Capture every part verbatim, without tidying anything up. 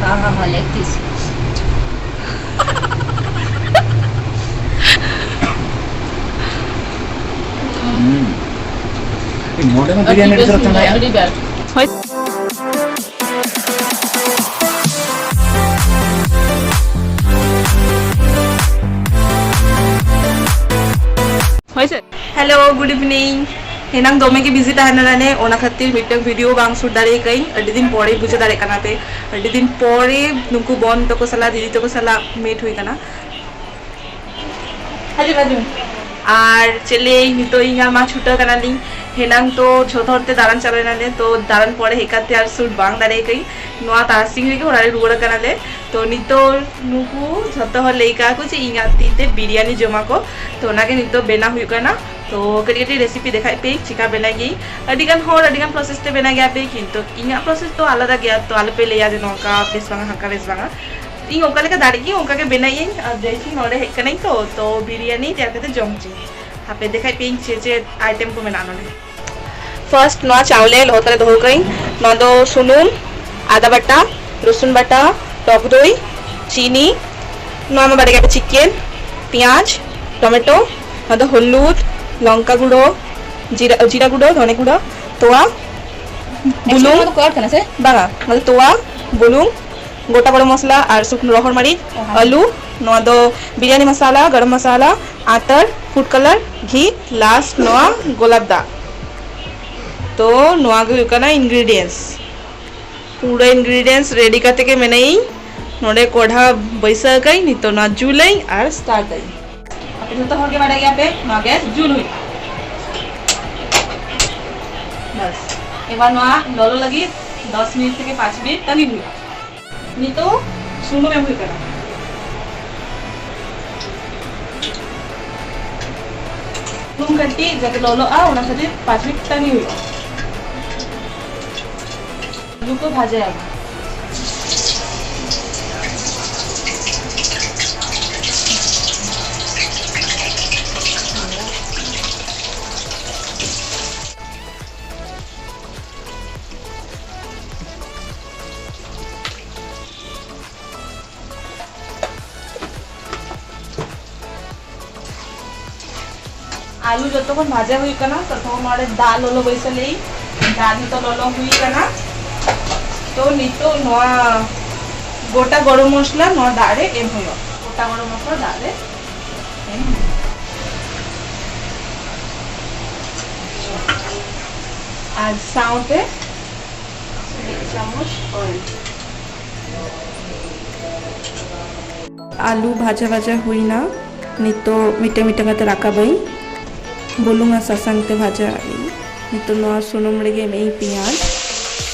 हाँ, हाँ, हाँ, leg piece। ᱦᱩᱸ᱾ ᱱᱚᱰᱮ ᱢᱟ ᱟᱹᱰᱤ ᱵᱤᱨᱭᱟᱱᱤ ᱵᱮᱥ ᱨᱮᱫᱚ ᱵᱩᱡᱷᱟᱹᱜᱼᱟ, ᱛᱟᱦᱮᱸ᱾ ᱟᱹᱰᱤ ᱵᱮᱥ᱾ ᱦᱳᱭ᱾ ᱦᱳᱭ ᱥᱮ᱾ Hello, good evening. ᱮᱱᱟᱝ ᱫᱚᱢᱮ ᱜᱮ busy ᱛᱟᱦᱮᱸ ᱞᱮᱱᱟᱞᱮ, ᱚᱱᱟ ᱠᱷᱟᱹᱛᱤᱨ ᱢᱤᱫᱴᱟᱝ video ᱵᱟᱝ shoot ᱫᱟᱲᱮ ᱠᱟᱹᱧ᱾ ᱟᱹᱰᱤ ᱫᱤᱱ ᱯᱚᱨᱮ ᱵᱩᱡᱷᱟᱹᱣ ᱫᱟᱲᱮᱭᱟᱜ ᱠᱟᱱᱟ ᱯᱮ, ᱟᱹᱰᱤ ᱫᱤᱱ ᱯᱚᱨᱮ ᱱᱩᱠᱩ ᱵᱚᱱ ᱛᱟᱠᱚ ᱥᱟᱞᱟᱜ, ᱫᱤᱫᱤ ᱛᱟᱠᱚ ᱥᱟᱞᱟᱜ meet ᱦᱩᱭ ᱠᱟᱱᱟ᱾ ᱦᱤᱡᱩᱜ ᱢᱮ, ᱦᱤᱡᱩᱜ ᱢᱮ᱾ ᱟᱨ ᱪᱮᱫ ᱞᱟᱹᱭᱟᱹᱧ, ᱱᱤᱛᱚᱜ ᱤᱧ ᱟᱨ ᱢᱟ ᱪᱷᱩᱴᱟᱹᱣ ᱠᱟᱱᱟᱞᱤᱧ᱾ ᱦᱮᱱᱟᱝ ᱛᱚ ᱡᱷᱚᱛᱚ ᱦᱚᱲ ᱛᱮ ᱫᱟᱬᱟᱱ ᱪᱟᱞᱟᱣ ᱮᱱᱟᱞᱮ, ᱛᱚ ᱫᱟᱬᱟᱱ ᱯᱚᱨᱮ ᱦᱮᱡ ᱠᱟᱛᱮ ᱟᱨ shoot ᱵᱟᱝ ᱫᱟᱲᱮ ᱠᱟᱹᱧ᱾ ᱱᱚᱣᱟ ᱛᱟᱨᱟᱥᱤᱧ ᱨᱮᱜᱮ ᱚᱲᱟᱜ ᱨᱮ ᱨᱩᱣᱟᱹᱲ ᱠᱟᱱᱟᱞᱮ᱾ ᱛᱚ ᱱᱤᱛᱚᱜ ᱱᱩᱠᱩ ᱡᱷᱚᱛᱚ ᱦᱚᱲ ᱞᱟᱹᱭ ᱠᱟᱜᱼᱟ ᱠᱚ ᱡᱮ ᱤᱧᱟᱜ ᱛᱤ ᱛᱮ ᱵᱤᱨᱭᱟᱱᱤ ᱡᱚᱢᱟ ᱠᱚ᱾ ᱛᱚ ᱚᱱᱟᱜᱮ ᱱᱤᱛᱚᱜ ᱵᱮᱱᱟᱣ ᱦᱩᱭᱩᱜ ᱠᱟᱱᱟ᱾ ᱛᱚ ᱠᱟᱹᱴᱤᱡ ᱠᱟᱹᱴᱤᱡ recipe ᱫᱮᱠᱷᱟᱭ ᱯᱮ, ᱪᱤᱠᱟ ᱵᱮᱱᱟᱣ ᱜᱮᱭᱟᱹᱧ᱾ ᱟᱹᱰᱤ ᱜᱟᱱ ᱦᱚᱲ ᱟᱹᱰᱤ ᱜᱟᱱ process ᱛᱮ ᱵᱮᱱᱟᱣ ᱜᱮᱭᱟ ᱯᱮ, ᱠᱤᱱᱛᱩ ᱤᱧᱟᱜ process ᱫᱚ ᱟᱞᱟᱫᱟ ᱜᱮᱭᱟ᱾ ᱛᱚ ᱟᱞᱚ ᱯᱮ ᱞᱟᱹᱭᱟ ᱡᱮ ᱱᱚᱝᱠᱟ ᱵᱮᱥ ᱵᱟᱝᱟ, ᱦᱟᱱᱠᱟ ᱵᱮᱥ ᱵᱟᱝᱟ᱾ ᱤᱧ ᱚᱠᱟ ᱞᱮᱠᱟ ᱫᱟᱲᱮᱜ ᱜᱤᱭᱟᱹᱧ ᱚᱱᱠᱟ ᱜᱮ ᱵᱮᱱᱟᱣ ᱟᱹᱧ᱾ ᱟᱨ ᱡᱮᱦᱮᱛᱩ ᱱᱚᱰᱮ ᱦᱮᱡ ᱠᱟᱹᱱᱟᱹᱧ ᱛᱚ, ᱛᱚ ᱵᱤᱨᱭᱟᱱᱤ ᱛᱮᱭᱟᱨ ᱠᱟᱛᱮ ᱡᱚᱢ ᱦᱚᱪᱚᱧ᱾ ᱦᱟᱯᱮ ᱫᱮᱠᱷᱟᱭ ᱯᱮᱭᱟᱹᱧ ᱪᱮᱫ ᱪᱮᱫ item ᱠᱚ ᱢᱮᱱᱟᱜᱼᱟ ᱱᱚᱰᱮ᱾ First ᱱᱚᱣᱟ ᱪᱟᱣᱞᱮ ᱞᱚᱦᱚᱫ ᱠᱟᱛᱮ ᱫᱚᱦᱚ ᱠᱟᱜ ᱟᱹᱧ᱾ ᱱᱚᱣᱟ ᱫᱚ ᱥᱩᱱᱩᱢ, ᱟᱫᱟ ᱵᱟᱴᱟ, ᱨᱚᱥᱩᱱ ᱵᱟᱴᱟ, ᱴᱚᱠ ᱫᱳᱭ, ᱪᱤᱱᱤ, ᱱᱚᱣᱟ ᱢᱟ ᱵᱟᱲᱟᱭ ᱜᱮᱭᱟ ᱯᱮ, chicken, ᱯᱮᱸᱭᱟᱡᱽ, ᱴᱚᱢᱮᱴᱳ, ᱱᱚᱣᱟ ᱫᱚ ᱦᱚᱞᱩᱫ, ᱞᱚᱝᱠᱟ ᱜᱩᱸᱰᱟᱹ, ᱡᱤᱨᱟ, ᱡᱤᱨᱟ ᱜᱩᱸᱰᱟᱹ, ᱫᱷᱚᱱᱮ ᱜᱩᱸᱰᱟᱹ, ᱛᱚᱣᱟ, actually ᱵᱩᱞᱩᱝ᱾ ᱱᱚᱣᱟ ᱫᱚ curd ᱠᱟᱱᱟ ᱥᱮ? ᱵᱟᱝᱟ, ᱱᱚᱣᱟ ᱫᱚ ᱛᱚᱣᱟ, ᱵᱩᱞᱩᱝ, ᱜᱚᱴᱟ ᱜᱚᱨᱚᱢ ᱢᱚᱥᱞᱟ ᱟᱨ ᱥᱩᱠᱱᱳ ᱨᱚᱦᱚᱲ ᱢᱟᱹᱨᱤᱪ, ᱚ, ᱦᱮᱸ᱾ ᱟᱹᱞᱩ, ᱱᱚᱣᱟ ᱫᱚ ᱵᱤᱨᱭᱟᱱᱤ ᱢᱟᱥᱟᱞᱟ, ᱜᱚᱨᱚᱢ ᱢᱟᱥᱟᱞᱟ, ᱟᱛᱟᱨ, food colour, ᱜᱷᱤ, last ᱱᱚᱣᱟ ᱜᱳᱞᱟᱯ ᱫᱟᱜ᱾ ᱛᱚ ᱱᱚᱣᱟ ᱜᱮ ᱦᱩᱭᱩᱜ ᱠᱟᱱᱟ ingredients᱾ ᱯᱩᱨᱟᱹ ingredients ready ᱠᱟᱛᱮ ᱜᱮ ᱢᱮᱱᱟᱭᱤᱧ᱾ ᱱᱚᱰᱮ ᱠᱚᱲᱦᱟ ᱵᱟᱹᱭᱥᱟᱹᱣ ᱠᱟᱜ ᱟᱹᱧ, ᱱᱤᱛᱚᱜ ᱱᱚᱣᱟ ᱡᱩᱞᱟᱹᱧ ᱟᱨ start ᱟᱹᱧ᱾ ᱟᱯᱮ ᱡᱚᱛᱚ ᱦᱚᱲ ᱜᱮ ᱵᱟᱰᱟᱭ ᱜᱮᱭᱟ ᱯᱮ, ᱱᱚᱣᱟ gas ᱡᱩᱞ ᱦᱩᱭᱩᱜᱼᱟ᱾ ᱵᱟᱥ, ᱮᱵᱟᱨ ᱱᱚᱣᱟ ᱞᱚᱞᱚ ᱞᱟᱹᱜᱤᱫ ᱫᱚᱥ ᱢᱤᱱᱤᱴ ᱛᱷᱮᱠᱮ ᱯᱟᱸᱪ ᱢᱤᱱᱤᱴ ᱛᱟᱺᱜᱤ ᱦᱩᱭᱩᱜᱼᱟ᱾ ᱱᱤᱛᱚᱜ ᱥᱩᱱᱩᱢ ᱮᱢ ᱦᱩᱭᱩᱜ ᱠᱟᱱᱟ᱾ ᱥᱩᱱᱩᱢ ᱠᱟᱹᱴᱤᱡ ᱡᱟᱛᱮ ᱞᱚᱞᱚᱜᱼᱟ, ᱚᱱᱟ ᱠᱷᱟᱹᱛᱤᱨ ᱯᱟᱸᱪ ᱢᱤᱱᱤᱴ ᱛᱟᱺᱜᱤ ᱦᱩᱭᱩᱜᱼᱟ᱾ ᱟᱹᱞᱩ ᱠᱚ ᱵᱷᱟᱡᱟᱭᱟ᱾ ᱟᱹᱞᱩ ᱡᱚᱛᱚ ᱠᱷᱚᱱ ᱵᱷᱟᱡᱟ ᱦᱩᱭᱩᱜ ᱠᱟᱱᱟ, ᱛᱚᱛᱚᱠᱷᱚᱱ ᱱᱚᱰᱮ ᱫᱟᱜ ᱞᱚᱞᱚ ᱵᱟᱹᱭᱥᱟᱹᱣ ᱞᱮᱭᱟᱹᱧ᱾ ᱫᱟᱜ ᱡᱚᱛᱚ ᱞᱚᱞᱚ ᱦᱩᱭ ᱠᱟᱱᱟ᱾ ᱛᱚ ᱱᱤᱛᱚᱜ ᱱᱚᱣᱟ ᱜᱚᱴᱟ ᱜᱚᱨᱚᱢ ᱢᱚᱥᱞᱟ ᱱᱚᱣᱟ ᱫᱟᱜ ᱨᱮ ᱮᱢ ᱦᱩᱭᱩᱜᱼᱟ᱾ ᱜᱚᱴᱟ ᱜᱚᱨᱚᱢ ᱢᱚᱥᱞᱟ ᱫᱟᱜ ᱨᱮ ᱮᱢ ᱦᱩᱭᱩᱜᱼᱟ᱾ ᱟᱨ ᱥᱟᱶᱛᱮ ᱢᱤᱫ ᱪᱟᱢᱚᱪ ᱚᱭᱮᱞ᱾ ᱟᱹᱞᱩ ᱵᱷᱟᱡᱟ ᱵᱷᱟᱡᱟ ᱦᱩᱭᱱᱟ᱾ ᱱᱤᱛᱚᱜ ᱢᱤᱫᱴᱟᱝ ᱢᱤᱫᱴᱟᱝ ᱠᱟᱛᱮ ᱨᱟᱠᱟᱵᱟᱹᱧ᱾ ᱵᱩᱞᱩᱝ ᱟᱨ ᱥᱟᱥᱟᱝ ᱛᱮ ᱵᱷᱟᱡᱟ ᱟᱹᱧ᱾ ᱱᱤᱛᱚᱜ ᱱᱚᱣᱟ ᱥᱩᱱᱩᱢ ᱨᱮᱜᱮ ᱮᱢᱮᱜ ᱟᱹᱧ ᱯᱮᱸᱭᱟᱡᱽ᱾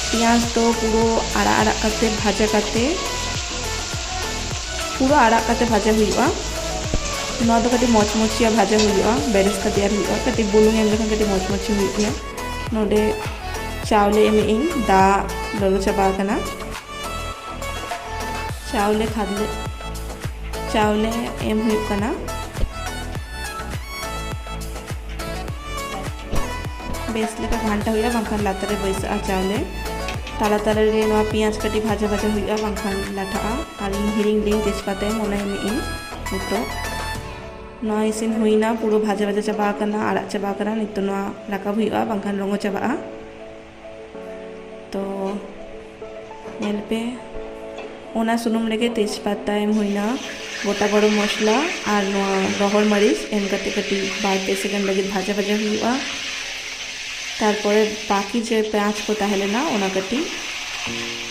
ᱯᱮᱸᱭᱟᱡᱽ ᱫᱚ ᱯᱩᱨᱟᱹ ᱟᱲᱟᱜ ᱟᱲᱟᱜ ᱠᱟᱛᱮ ᱵᱷᱟᱡᱟ ᱠᱟᱛᱮ, ᱯᱩᱨᱟᱹ ᱟᱲᱟᱜ ᱠᱟᱛᱮ ᱵᱷᱟᱡᱟ ᱦᱩᱭᱩᱜᱼᱟ᱾ ᱱᱚᱣᱟ ᱫᱚ ᱠᱟᱹᱴᱤᱡ ᱢᱚᱪᱢᱚᱪᱤᱭᱟ ᱵᱷᱟᱡᱟ ᱦᱩᱭᱩᱜᱼᱟ, ᱵᱮᱨᱮᱥ ᱠᱟᱛᱮ ᱟᱨ ᱦᱩᱭᱩᱜᱼᱟ, ᱠᱟᱹᱴᱤᱡ ᱵᱩᱞᱩᱝ ᱮᱢ ᱞᱮᱠᱷᱟᱱ ᱠᱟᱹᱴᱤᱡ ᱢᱚᱪᱢᱚᱪᱤ ᱦᱩᱭᱩᱜ ᱜᱮᱭᱟ᱾ ᱱᱚᱰᱮ ᱪᱟᱣᱞᱮ ᱮᱢᱮᱜ ᱟᱹᱧ, ᱫᱟᱜ ᱞᱚᱞᱚ ᱪᱟᱵᱟ ᱟᱠᱟᱱᱟ᱾ ᱪᱟᱣᱞᱮ ᱠᱷᱟᱫᱽᱞᱮ, ᱪᱟᱣᱞᱮ ᱮᱢ ᱦᱩᱭᱩᱜ ᱠᱟᱱᱟ᱾ ᱵᱮᱥ ᱞᱮᱠᱟ ᱜᱷᱟᱱᱴᱟ ᱦᱩᱭᱩᱜᱼᱟ, ᱵᱟᱝᱠᱷᱟᱱ ᱞᱟᱛᱟᱨ ᱨᱮ ᱵᱟᱹᱭᱥᱟᱹᱜᱼᱟ ᱪᱟᱣᱞᱮ᱾ ᱛᱟᱞᱟ ᱛᱟᱞᱟ ᱨᱮ ᱱᱚᱣᱟ ᱯᱮᱸᱭᱟᱡᱽ ᱠᱟᱹᱴᱤᱡ ᱵᱷᱟᱡᱟ ᱵᱷᱟᱡᱟ ᱦᱩᱭᱩᱜᱼᱟ, ᱵᱟᱝᱠᱷᱟᱱ ᱞᱟᱴᱷᱟᱜᱼᱟ᱾ ᱟᱨ ᱤᱧ ᱦᱤᱲᱤᱧ ᱞᱤᱧ ᱛᱮᱡᱽᱯᱟᱛᱟ ᱮᱢ, ᱚᱱᱟ ᱮᱢᱮᱜ ᱟᱹᱧ ᱱᱤᱛᱚᱜ᱾ ᱱᱚᱣᱟ ᱤᱥᱤᱱ ᱦᱩᱭᱱᱟ, ᱯᱩᱨᱟᱹ ᱵᱷᱟᱡᱟ ᱵᱷᱟᱡᱟ ᱪᱟᱵᱟ ᱟᱠᱟᱱᱟ, ᱟᱲᱟᱜ ᱪᱟᱵᱟ ᱟᱠᱟᱱᱟ᱾ ᱱᱤᱛᱚᱜ ᱱᱚᱣᱟ ᱨᱟᱠᱟᱵ ᱦᱩᱭᱩᱜᱼᱟ, ᱵᱟᱝᱠᱷᱟᱱ ᱨᱚᱸᱜᱚ ᱪᱟᱵᱟᱜᱼᱟ᱾ ᱛᱚ ᱧᱮᱞ ᱯᱮ, ᱚᱱᱟ ᱥᱩᱱᱩᱢ ᱨᱮᱜᱮ ᱛᱮᱡᱽᱯᱟᱛᱟ ᱮᱢ ᱦᱩᱭᱱᱟ, ᱜᱚᱴᱟ ᱜᱚᱨᱚᱢ ᱢᱚᱥᱞᱟ ᱟᱨ ᱱᱚᱣᱟ ᱨᱚᱦᱚᱲ ᱢᱟᱹᱨᱤᱪ ᱮᱢ ᱠᱟᱛᱮ ᱠᱟᱹᱴᱤᱡ ᱵᱟᱨ ᱯᱮ ᱥᱮᱠᱮᱱᱰ ᱞᱟᱹᱜᱤᱫ ᱵᱷᱟᱡᱟ ᱵᱷᱟᱡᱟ ᱦᱩᱭᱩᱜᱼᱟ᱾ ᱛᱟᱨᱯᱚᱨᱮ ᱵᱟᱠᱤ ᱡᱮ ᱯᱮᱸᱭᱟᱡᱽ ᱠᱚ ᱛᱟᱦᱮᱸ ᱞᱮᱱᱟ, ᱚᱱᱟ ᱠᱟᱹᱴᱤᱡ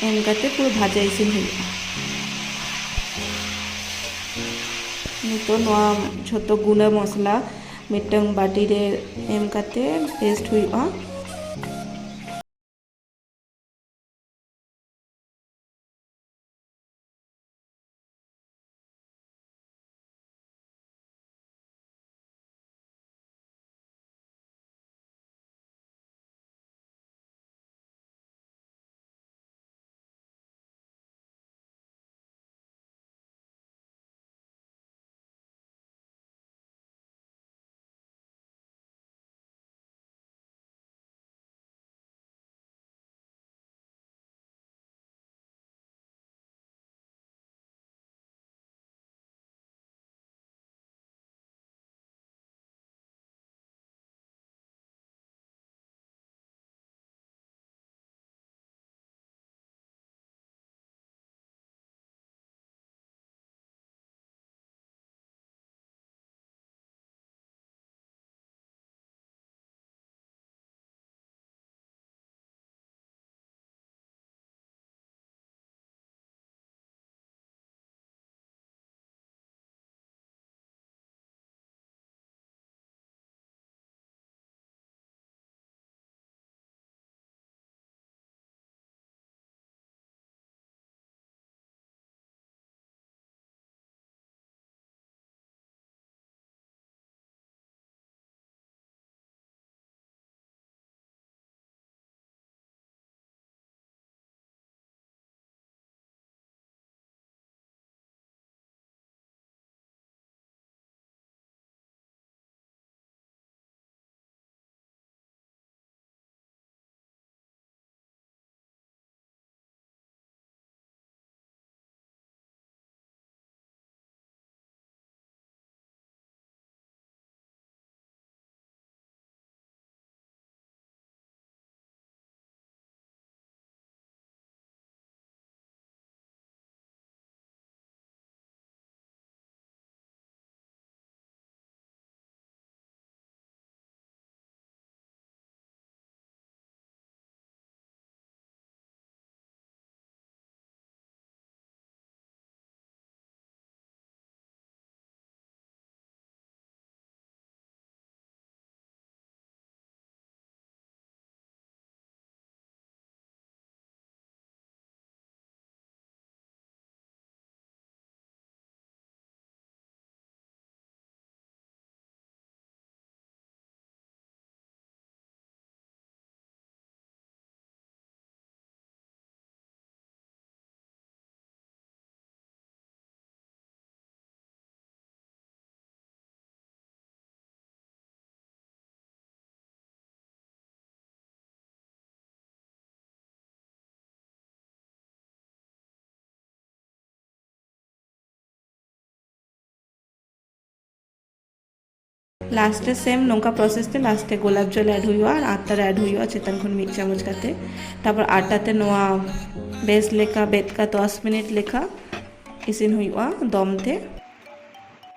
ᱮᱢ ᱠᱟᱛᱮ ᱯᱩᱨᱟᱹ ᱵᱷᱟᱡᱟ ᱤᱥᱤᱱ ᱦᱩᱭᱩᱜᱼᱟ᱾ ᱱᱤᱛᱚᱜ ᱱᱚᱣᱟ ᱡᱷᱚᱛᱚ ᱜᱩᱸᱰᱟᱹ ᱢᱚᱥᱞᱟ ᱢᱤᱫᱴᱟᱝ ᱵᱟᱹᱴᱤ ᱨᱮ ᱮᱢ ᱠᱟᱛᱮ ᱯᱮᱥᱴ ᱦᱩᱭᱩᱜᱼᱟ᱾ ᱞᱟᱥᱴ ᱨᱮ ᱥᱮᱢ ᱱᱚᱝᱠᱟ ᱯᱨᱚᱥᱮᱥ ᱛᱮ ᱞᱟᱥᱴ ᱨᱮ ᱜᱳᱞᱟᱯ ᱡᱚᱞ ᱮᱰ ᱦᱩᱭᱩᱜᱼᱟ ᱟᱨ ᱟᱛᱟ ᱨᱮ ᱮᱰ ᱦᱩᱭᱩᱜᱼᱟ ᱪᱮᱛᱟᱱ ᱠᱷᱚᱱ ᱢᱤᱫ ᱪᱟᱢᱚᱪ ᱠᱟᱛᱮ᱾ ᱛᱟᱨᱯᱚᱨ ᱟᱴᱟ ᱛᱮ ᱱᱚᱣᱟ ᱵᱮᱥ ᱞᱮᱠᱟ ᱵᱮᱫ ᱠᱟ ᱫᱚᱥ ᱢᱤᱱᱤᱴ ᱞᱮᱠᱟ ᱤᱥᱤᱱ ᱦᱩᱭᱩᱜᱼᱟ ᱫᱚᱢ ᱛᱮ᱾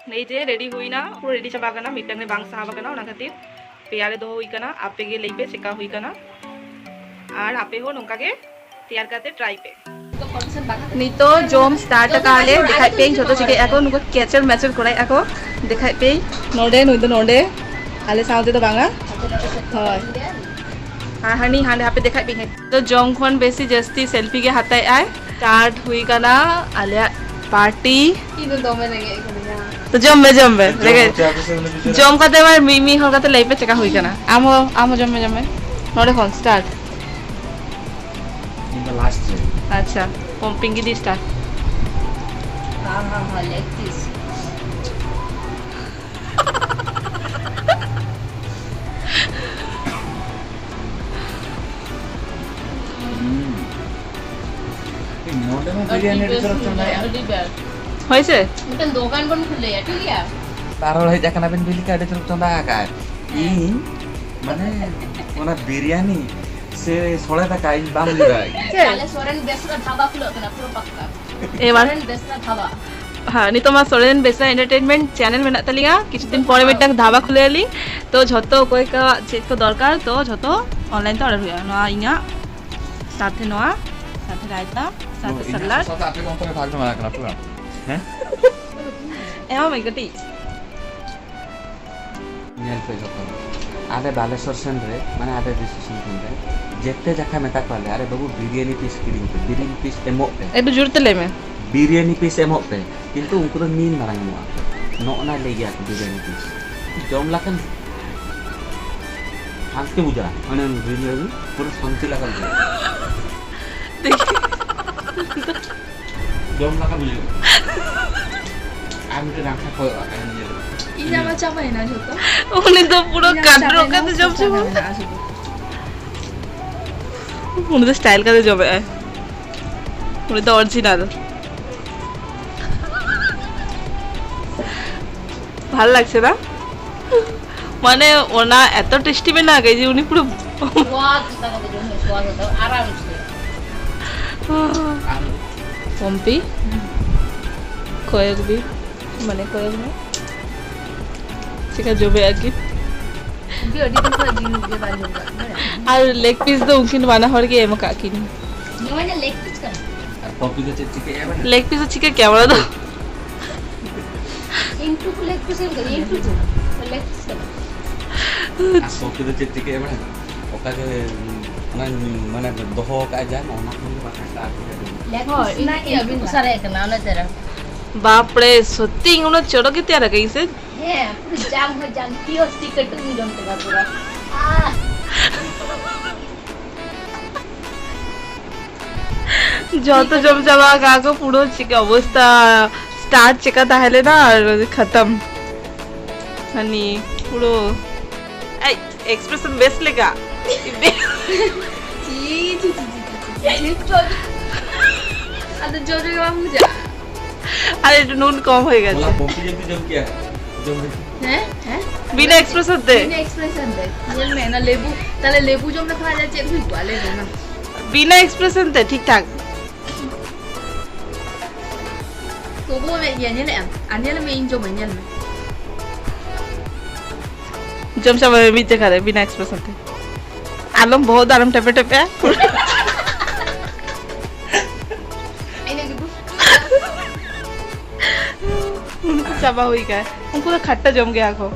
ᱱᱤᱭᱟᱹ ᱡᱮ ᱨᱮᱰᱤ ᱦᱩᱭᱱᱟ, ᱯᱩᱨᱟᱹ ᱨᱮᱰᱤ ᱪᱟᱵᱟ ᱟᱠᱟᱱᱟ, ᱢᱤᱫᱴᱟᱝ ᱨᱮ ᱵᱟᱝ ᱥᱟᱦᱟᱣ ᱟᱠᱟᱱᱟ, ᱚᱱᱟ ᱠᱷᱟᱹᱛᱤᱨ ᱯᱮᱭᱟ ᱨᱮ ᱫᱚᱦᱚ ᱦᱩᱭ ᱟᱠᱟᱱᱟ᱾ ᱟᱯᱮ ᱜᱮ ᱞᱟᱹᱭ ᱯᱮ ᱪᱮᱠᱟ ᱦᱩᱭ ᱟᱠᱟᱱᱟ ᱟᱨ ᱟᱯᱮ ᱦᱚᱸ ᱱᱚᱝᱠᱟ ᱜᱮ ᱛᱮᱭᱟᱨ ᱠᱟᱛᱮ ᱴᱨᱟᱭ ᱯᱮ᱾ ᱱᱤᱛᱚᱜ ᱡᱚᱢ ᱥᱴᱟᱨᱴ ᱟᱠᱟᱫ ᱞᱮ᱾ ᱫᱮᱠᱷᱟᱭ ᱯᱮ ᱡᱷᱚᱛᱚ ᱪᱤᱠᱟᱹᱭᱮᱫᱼᱟ ᱠᱚ, ᱱᱩᱠᱩ ᱠᱮᱪᱟᱨ ᱢᱮᱪᱟᱨ ᱠᱚᱨᱟᱣᱮᱫᱼᱟ ᱠᱚ᱾ ᱫᱮᱠᱷᱟᱭ ᱯᱮ ᱱᱚᱰᱮ, ᱱᱩᱭ ᱫᱚ ᱱᱚᱰᱮ, ᱟᱞᱮ ᱥᱟᱶ ᱛᱮᱫᱚ ᱵᱟᱝᱟ᱾ ᱦᱳᱭ, ᱟᱨ ᱦᱟᱹᱱᱤ ᱦᱟᱸᱰᱮ, ᱦᱟᱯᱮ ᱫᱮᱠᱷᱟᱭ ᱯᱮ᱾ ᱱᱤᱛᱚᱜ ᱡᱚᱢ ᱠᱷᱚᱱ ᱵᱮᱥᱤ ᱡᱟᱹᱥᱛᱤ ᱥᱮᱞᱯᱷᱤ ᱜᱮ ᱦᱟᱛᱟᱣᱮᱫᱼᱟᱭ᱾ ᱥᱴᱟᱨᱴ ᱦᱩᱭ ᱠᱟᱱᱟ ᱟᱞᱮᱭᱟᱜ ᱯᱟᱨᱴᱤ᱾ ᱤᱧ ᱫᱚ ᱫᱚᱢᱮ ᱨᱮᱸᱜᱮᱡ ᱠᱟᱹᱫᱤᱧᱟ᱾ ᱛᱚ ᱡᱚᱢ ᱢᱮ, ᱡᱚᱢ ᱢᱮ᱾ ᱡᱚᱢ ᱨᱮᱸᱜᱮᱡ ᱦᱚᱪᱚ ᱟᱯᱮ ᱥᱮ ᱩᱱᱤ ᱵᱤᱪᱟᱹᱨᱟ᱾ ᱡᱚᱢ ᱠᱟᱛᱮ ᱢᱟ ᱢᱤᱫ, ᱢᱤᱫ ᱦᱚᱲ ᱠᱟᱛᱮ ᱞᱟᱹᱭ ᱯᱮ ᱪᱮᱠᱟ ᱦᱩᱭ ᱠᱟᱱᱟ᱾ ᱟᱢ ᱦᱚᱸ, ᱟᱢ ᱦᱚᱸ ᱡᱚᱢ ᱢᱮ, ᱡᱚᱢ ᱢᱮ᱾ ᱱᱚᱰᱮ ᱠᱷᱚᱱ ᱥᱴᱟᱨᱴ᱾ ᱤᱧ ᱫᱚ ᱞᱟᱥᱴ ᱨᱮ᱾ ᱟᱪᱪᱷᱟ, ᱯᱤᱝᱠᱤ ᱫᱤ ᱥᱴᱟᱨᱴ᱾ ᱦᱟᱸ, ᱦᱟᱸ, ᱦᱟᱸ, ᱞᱮᱜ ᱯᱤᱥ᱾ ᱦᱩᱸ᱾ ᱱᱚᱰᱮ ᱢᱟ ᱵᱤᱨᱭᱟᱱᱤ ᱟᱹᱰᱤ ᱪᱚᱨᱚᱠ ᱪᱚᱸᱫᱟᱭᱟ᱾ ᱟᱹᱰᱤ ᱵᱮᱥ᱾ ᱦᱳᱭ ᱥᱮ? ᱢᱤᱫᱴᱮᱱ ᱫᱚᱠᱟᱱ ᱵᱚᱱ ᱠᱷᱩᱞᱟᱹᱭᱟ, ᱴᱷᱤᱠ ᱜᱮᱭᱟ? ᱵᱟᱨ ᱦᱚᱲ ᱦᱮᱡ ᱟᱠᱟᱱᱟ ᱵᱤᱱ, ᱵᱤᱞᱤ ᱠᱟᱜ ᱟᱹᱰᱤ ᱪᱚᱨᱚᱠ ᱪᱚᱸᱫᱟ ᱟᱠᱟᱫ᱾ ᱤᱧ ᱢᱟᱱᱮ ᱚᱱᱟ ᱵᱤᱨᱭᱟᱱᱤ ᱥᱮ ᱥᱚᱲᱮ ᱫᱟᱠᱟ ᱤᱧ ᱵᱟᱝ ᱡᱩᱫᱟᱹ᱾ ᱪᱮᱫ? ᱛᱟᱦᱞᱮ ᱥᱚᱨᱮᱱ ᱵᱮᱥᱨᱟ ᱫᱷᱟᱵᱟ ᱠᱷᱩᱞᱟᱹᱜ ᱠᱟᱱᱟ, ᱯᱩᱨᱟᱹ ᱯᱟᱠᱠᱟ᱾ ᱮᱵᱟᱨ? ᱥᱚᱨᱮᱱ ᱵᱮᱥᱨᱟ ᱫᱷᱟᱵᱟ᱾ ᱦᱮᱸ, ᱱᱤᱛᱚᱜ ᱢᱟ ᱥᱚᱨᱮᱱ ᱵᱮᱥᱨᱟ ᱮᱱᱴᱟᱨᱴᱮᱱᱢᱮᱱᱴ ᱪᱮᱱᱮᱞ ᱢᱮᱱᱟᱜ ᱛᱟᱞᱤᱧᱟ, ᱠᱤᱪᱷᱩ ᱫᱤᱱ ᱯᱚᱨᱮ ᱢᱤᱫᱴᱟᱝ ᱫᱷᱟᱵᱟ ᱠᱷᱩᱞᱟᱹᱭᱟᱞᱤᱧ᱾ ᱛᱚ ᱡᱷᱚᱛᱚ ᱚᱠᱚᱭ ᱠᱚᱣᱟᱜ ᱪᱮᱫ ᱠᱚ ᱫᱚᱨᱠᱟᱨ, ᱛᱚ ᱡᱷᱚᱛᱚ ᱚᱱᱞᱟᱭᱤᱱ ᱛᱮ ᱚᱰᱟᱨ ᱦᱩᱭᱩᱜᱼᱟ᱾ ᱱᱚᱣᱟ ᱤᱧᱟᱹᱜ, ᱥᱟᱛᱷᱮ ᱱᱚᱣᱟ, ᱥᱟᱛᱷᱮ ᱨᱟᱭᱛᱟ, ᱥᱟᱛᱷᱮ ᱤᱧᱟᱹᱜ ᱥᱟᱞᱟᱰ᱾ ᱥᱟᱛᱷᱮ ᱟᱯᱮ ᱠᱚ ᱚᱱᱛᱮ ᱨᱮ ᱵᱷᱟᱜᱽ ᱡᱚᱢᱟ ᱟᱠᱟᱱᱟ ᱯᱩᱨᱟᱹ᱾ ᱦᱮᱸ? ᱮᱢᱟᱢᱟᱹᱧ ᱠᱟᱹᱴᱤᱡ᱾ ᱧᱮᱞ ᱯᱮ ᱡᱚᱛᱚ, ᱟᱞᱮ ᱵᱟᱞᱮᱥᱚᱨ ᱥᱮᱱ ᱨᱮ, ᱢᱟᱱᱮ ᱟᱞᱮ ᱨᱮᱡᱤᱥᱴᱨᱮᱥᱚᱱ ᱥᱮᱱ ᱨᱮ, ᱡᱮᱛᱮ ᱡᱟᱠᱷᱟ ᱢᱮᱛᱟ ᱠᱚᱣᱟᱞᱮ, "ᱟᱨᱮ ᱵᱟᱹᱵᱩ, ᱵᱤᱨᱭᱟᱱᱤ ᱯᱤᱥ ᱠᱤᱨᱤᱧ ᱯᱮ, ᱵᱤᱨᱭᱟᱱᱤ ᱯᱤᱥ ᱮᱢᱚᱜ ᱯᱮ, ᱮᱠᱴᱩ ᱡᱳᱨ ᱛᱮ ᱞᱟᱹᱭ ᱢᱮ᱾ ᱵᱤᱨᱭᱟᱱᱤ ᱯᱤᱥ ᱮᱢᱚᱜ ᱯᱮ", ᱠᱤᱱᱛᱩ ᱩᱱᱠᱩ ᱫᱚ ᱢᱤᱱ ᱢᱟᱨᱟᱝ ᱮᱢᱚᱜᱼᱟ ᱠᱚ᱾ ᱱᱚᱜᱼᱚ ᱱᱟ ᱞᱟᱹᱭ ᱜᱮᱭᱟ ᱠᱚ, "ᱵᱤᱨᱭᱟᱱᱤ ᱯᱤᱥ ᱡᱚᱢ ᱞᱮᱠᱷᱟᱱ ᱥᱟᱱᱛᱤ ᱵᱩᱡᱷᱟᱹᱜᱼᱟ", ᱢᱟᱱᱮ ᱵᱤᱨᱭᱟᱱᱤ ᱯᱩᱨᱟᱹ ᱥᱟᱱᱛᱤ ᱞᱮᱠᱟ ᱵᱩᱡᱷᱟᱹᱜᱼᱟ᱾ ᱡᱚᱢ ᱞᱮᱠᱟ ᱵᱩᱡᱷᱟᱹᱜᱼᱟ᱾ ᱟᱨ ᱢᱤᱫᱴᱮᱱ ᱨᱟᱝᱠᱷᱟ ᱠᱚᱭᱚᱜ ᱟᱜ ᱠᱟᱱᱟ ᱧᱮᱞ᱾ ᱤᱧᱟᱹᱜ ᱢᱟ ᱪᱟᱵᱟᱭᱮᱱᱟ ᱡᱷᱚᱛᱚ᱾ ᱩᱱᱤ ᱫᱚ ᱯᱩᱨᱟᱹ ᱤᱧᱟᱹᱜ ᱠᱟᱰᱨᱚᱜ ᱪᱟᱵᱟᱭᱮᱱᱟ, ᱠᱟᱛᱮ ᱡᱚᱢ ᱥᱚᱥᱟ ᱪᱟᱵᱟ᱾ ᱢᱮᱱᱟᱜᱼᱟ ᱥᱩᱫᱷᱩ᱾ ᱩᱱᱤ ᱫᱚ ᱥᱴᱟᱭᱤᱞ ᱠᱟᱛᱮ ᱡᱚᱢᱮᱜᱼᱟᱭ᱾ ᱩᱱᱤ ᱫᱚ ᱚᱨᱤᱡᱤᱱᱟᱞ᱾ ভালো লাগছে না? ᱢᱟᱱᱮ ᱚᱱᱟ ᱮᱛᱚ ᱴᱮᱥᱴᱤ ᱢᱮᱱᱟᱜ ᱜᱮ ᱡᱮ ᱩᱱᱤ ᱯᱩᱨᱟᱹ ᱥᱣᱟᱫ ᱠᱟᱛᱮ ᱡᱚᱢ ᱦᱩᱭᱩᱜᱼᱟ, ᱥᱣᱟᱫ ᱠᱟᱛᱮ ᱟᱨᱟᱢ ᱥᱮ᱾ ᱯᱚᱢᱯᱤ, ᱠᱚᱭᱚᱜ ᱵᱤᱱ, ᱢᱟᱱᱮ ᱠᱚᱭᱚᱜ ᱢᱮ᱾ ᱪᱮᱠᱟ ᱡᱚᱵᱮ ᱟᱹᱠᱤᱱ? ᱩᱱᱠᱤᱱ ᱟᱹᱰᱤ ᱫᱤᱱ ᱠᱷᱚᱱ ᱡᱤᱞ ᱜᱮ ᱵᱟᱝ ᱡᱚᱢ ᱠᱟᱜ ᱠᱤᱱᱟ᱾ ᱟᱨ ᱞᱮᱜ ᱯᱤᱥ ᱫᱚ ᱩᱱᱠᱤᱱ ᱵᱟᱱᱟ ᱦᱚᱲ ᱜᱮ ᱮᱢ ᱟᱠᱟᱫ ᱠᱤᱱ᱾ ᱱᱚᱣᱟ ᱫᱚ ᱞᱮᱜ ᱯᱤᱥ ᱠᱟᱱᱟ᱾ ᱟᱨ ᱯᱚᱢᱯᱤ ᱫᱚ ᱪᱮᱫ ᱪᱤᱠᱟᱹᱭᱟ ᱵᱟᱲᱟᱭ? ᱞᱮᱜ ᱯᱤᱥ ᱫᱚ ᱪᱤᱠᱟᱹ ᱠᱮᱭᱟ ᱚᱱᱟ ᱫᱚ? ᱤᱱᱴᱩ ᱠᱚ ᱞᱮᱜ ᱯᱤᱥ ᱮᱢ ᱠᱟᱫᱟ, ᱤᱱᱴᱩ ᱠᱚ᱾ ᱞᱮᱜ ᱯᱤᱥ ᱠᱟᱱᱟ᱾ ᱟᱨ ᱯᱚᱢᱯᱤ ᱫᱚ ᱪᱮᱫ ᱪᱤᱠᱟᱹᱭᱟ ᱵᱟᱲᱟᱭ? ᱚᱠᱟ ᱡᱮ, ᱚᱱᱟ ᱢᱟᱱᱮ ᱫᱚᱦᱚ ᱠᱟᱜᱼᱟ ᱡᱟᱝ, ᱚᱱᱟ ᱠᱷᱚᱱ ᱜᱮ ᱵᱟᱠᱷᱟᱡ ᱫᱟᱜ ᱠᱚ ᱦᱮᱡ ᱞᱮᱱᱟ᱾ ᱞᱮᱜ ᱦᱳᱭ, ᱯᱤᱥ ᱨᱮᱱᱟᱜ ᱤᱱᱴᱩ ᱠᱚ ᱥᱟᱨᱮᱡ ᱠᱟᱱᱟ, ᱚᱱᱟ ᱛᱮᱨᱮ᱾ ᱵᱟᱯ ᱨᱮ, ᱥᱚᱛᱛᱤ ᱩᱱᱟᱹᱜ ᱪᱚᱨᱚᱠ ᱜᱮ ᱛᱮᱭᱟᱨ ᱟᱠᱟᱫᱟᱹᱧ ᱥᱮ? ᱦᱮᱸ, ᱯᱩᱨᱟᱹ ᱡᱟᱝ ᱦᱚᱸ ᱡᱟᱝ, ᱯᱤᱭᱳᱨ ᱪᱤᱠᱟᱹᱴᱩ ᱡᱚᱢ ᱪᱟᱵᱟ ᱯᱩᱨᱟᱹ᱾ ᱟᱦ! ᱡᱚᱛᱚ ᱡᱚᱢ ᱪᱟᱵᱟ ᱠᱟᱜ ᱠᱚ, ᱯᱩᱨᱟᱹ ᱪᱤᱠᱟ ᱚᱵᱚᱥᱛᱟ, ᱥᱴᱟᱨᱪ ᱪᱮᱠᱟ ᱛᱟᱦᱮᱸ ᱞᱮᱱᱟ ᱟᱨ ᱠᱷᱟᱛᱟᱢ᱾ ᱦᱟᱱᱤ ᱯᱩᱨᱟᱹ ᱟᱡ ᱮᱠᱥᱯᱨᱮᱥᱚᱱ ᱵᱮᱥ ᱞᱮᱠᱟ᱾ ᱪᱤ, ᱪᱤ, ᱪᱤ, ᱪᱤ, ᱪᱤ, ᱪᱤ᱾ ᱟᱫᱚ ᱡᱚᱢ ᱨᱮᱜᱮ ᱵᱟᱝ ᱵᱩᱡᱷᱟᱹᱜᱼᱟ᱾ ᱟᱨ ᱮᱠᱴᱩ নুন কম হয়ে গেছে। ᱦᱚᱞᱟ ᱯᱚᱢᱯᱤ ᱡᱩᱫᱤ ᱡᱚᱢ ᱠᱮᱭᱟ, ᱡᱚᱢ ᱨᱮ᱾ ᱦᱮᱸ? ᱦᱮᱸ? ᱵᱤᱱᱟᱹ ᱮᱠᱥᱯᱨᱮᱥᱚᱱ ᱛᱮ? ᱵᱤᱱᱟᱹ ᱮᱠᱥᱯᱨᱮᱥᱚᱱ ᱛᱮ᱾ ᱧᱮᱞ ᱢᱮ, ᱚᱱᱟ ᱞᱮᱵᱩ, ᱛᱟᱦᱞᱮ ᱞᱮᱵᱩ ᱡᱚᱢ ᱞᱮᱠᱷᱟᱱ ᱟᱡᱟᱜ ᱪᱮᱫ ᱦᱩᱭ ᱠᱚᱜᱼᱟ? ᱞᱟᱹᱭ ᱢᱮ ᱢᱟ᱾ ᱵᱤᱱᱟᱹ ᱮᱠᱥᱯᱨᱮᱥᱚᱱ ᱛᱮ, ᱴᱷᱤᱠ ᱴᱷᱟᱠ᱾ ᱛᱚᱵᱩ ᱮᱢᱮᱫ ᱜᱮᱭᱟ, ᱧᱮᱞᱮᱫ ᱟᱢ? ᱟᱨ ᱧᱮᱞ ᱢᱮ, ᱤᱧ ᱡᱚᱢᱟᱹᱧ, ᱧᱮᱞ ᱢᱮ᱾ ᱡᱚᱢ ᱪᱟᱵᱟᱭ ᱢᱮ ᱢᱤᱫ ᱡᱟᱭᱜᱟ ᱨᱮ, ᱵᱤᱱᱟᱹ ᱮᱠᱥᱯᱨᱮᱥᱚᱱ ᱛᱮ᱾ ᱟᱞᱚᱢ ᱵᱚᱦᱚᱜ ᱫᱚ ᱟᱞᱚᱢ ᱴᱮᱯᱮ ᱴᱮᱯᱮᱭᱟ᱾ ᱤᱱᱟᱹ ᱜᱮ ᱫᱩ᱾ ᱩᱱᱠᱩ ᱪᱟᱵᱟ ᱦᱩᱭ ᱠᱟᱱᱟ᱾ ᱩᱱᱠᱩ ᱫᱚ ᱠᱷᱟᱴᱴᱟ ᱡᱚᱢ ᱜᱮᱭᱟ ᱠᱚ᱾